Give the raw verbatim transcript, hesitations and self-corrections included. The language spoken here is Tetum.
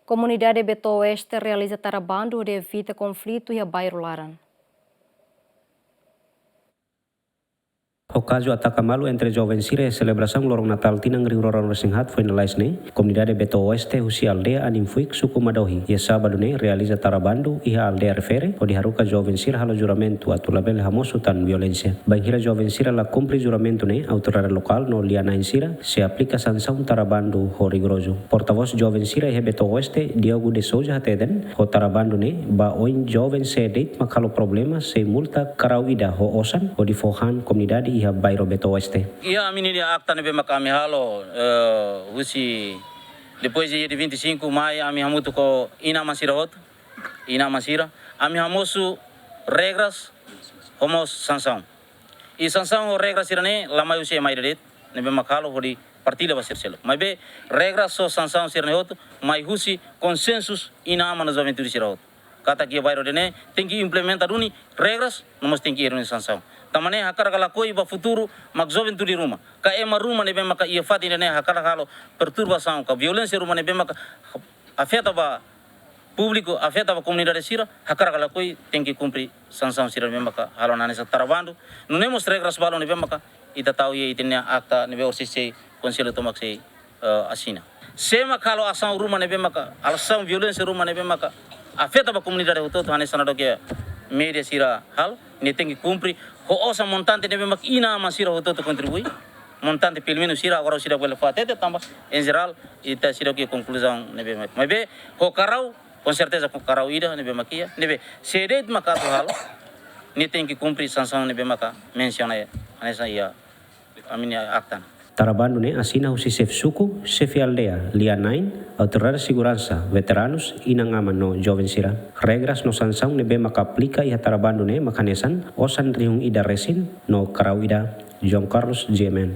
Komunidade Beto Oeste realiza tara bandu hodi evita konflitu iha bairru laran. Ho kazu ataka malu entre joven sira iha selebrasaun loron Natál tinan rihun rua ruanulu resin haat foin lalais ne'e, komunidade Beto Oeste husi aldeia Aninfuik, suku Madohi, iha sábadu ne'e realiza tara bandu iha aldeia refere, hodi haruka joven sira halo juramentu atu labele hamosu tan violénsia. Bainhira joven sira la kumpre juramentu ne'e, autoridade lokál no lia-na'in sira sei aplika sansaun tara bandu ho rigorozu. Portavós joven sira iha Beto Oeste, Diogo de Souza, hateten, ho tara bandu ne'e, ba oin joven sé de'it mak halo problema, sei multa karau ida ho osan, hodi fó han komunidade iha bairru Beto Oeste. Iha ami-nia akta ne'ebé maka ami halo, eh, husi, depois de dia vinte e cinco mai, ami hamutuk ho inan-aman sira hotu, inan-aman sira, ami hamosu regras ho mós sansaun. I sansaun ho regras sira-ne'e la mai husi ema ida de'it, ne'ebé maka halo hodi partilla ba sira seluk. Maibé regras ho sansaun sira-ne'e hotu mai husi konsensus inan-aman no juventude sira hotu. Katak iha bairru ida-ne'e tenke implementa duni regras, no mós tenke iha duni sansaun. Tanba ne'e hakarak ka lakohi ba futuru mak juventude ruma ka ema ruma ne'ebé maka iha fatin ida-ne'e hakarak halo perturbasaun ka violénsia ruma ne'ebé maka afeta ba públiku, afeta ba komunidade sira, hakarak ka lakohi tenke kumpre sansaun sira ne'ebé maka halo hanesan tara bandu. Nune'e mós regras balu ne'ebé maka ita tau iha ita-nia akta ne'ebé orsida sei konsellu tomak sei, eh, asina. Sé mak halo asaun ruma ne'ebé maka, asaun violénsia ruma ne'ebé maka afeta ba komunidade hotu-hotu hanesan ida ke média sira halo, nia tenke kumpre ho osan montante ne'ebé maka inan-aman sira hotu-hotu kontribui. Montante pelumenus sira, agora sira bele fó hatete tanba, em geral, ita seidauk iha konkluzaun ne'ebé maka. Maibé ho karau, com certeza ho karau ida ne'ebé maka iha, ne'ebé sé de'it maka atu halo, nia tenke kumpre sansaun ne'ebé maka mensiona iha, hanesan iha ami-nia akta. Tara bandu ne'e asina husi xefe suku, xefe aldeia, lia-na'in, autoridade seguransa, veteranus, inan-aman no joven sira. Regras no sansaun ne'ebé maka aplika iha tara bandu ne'e mak hanesan osan rihun ida resin no karau ida. João Carlos, G M N.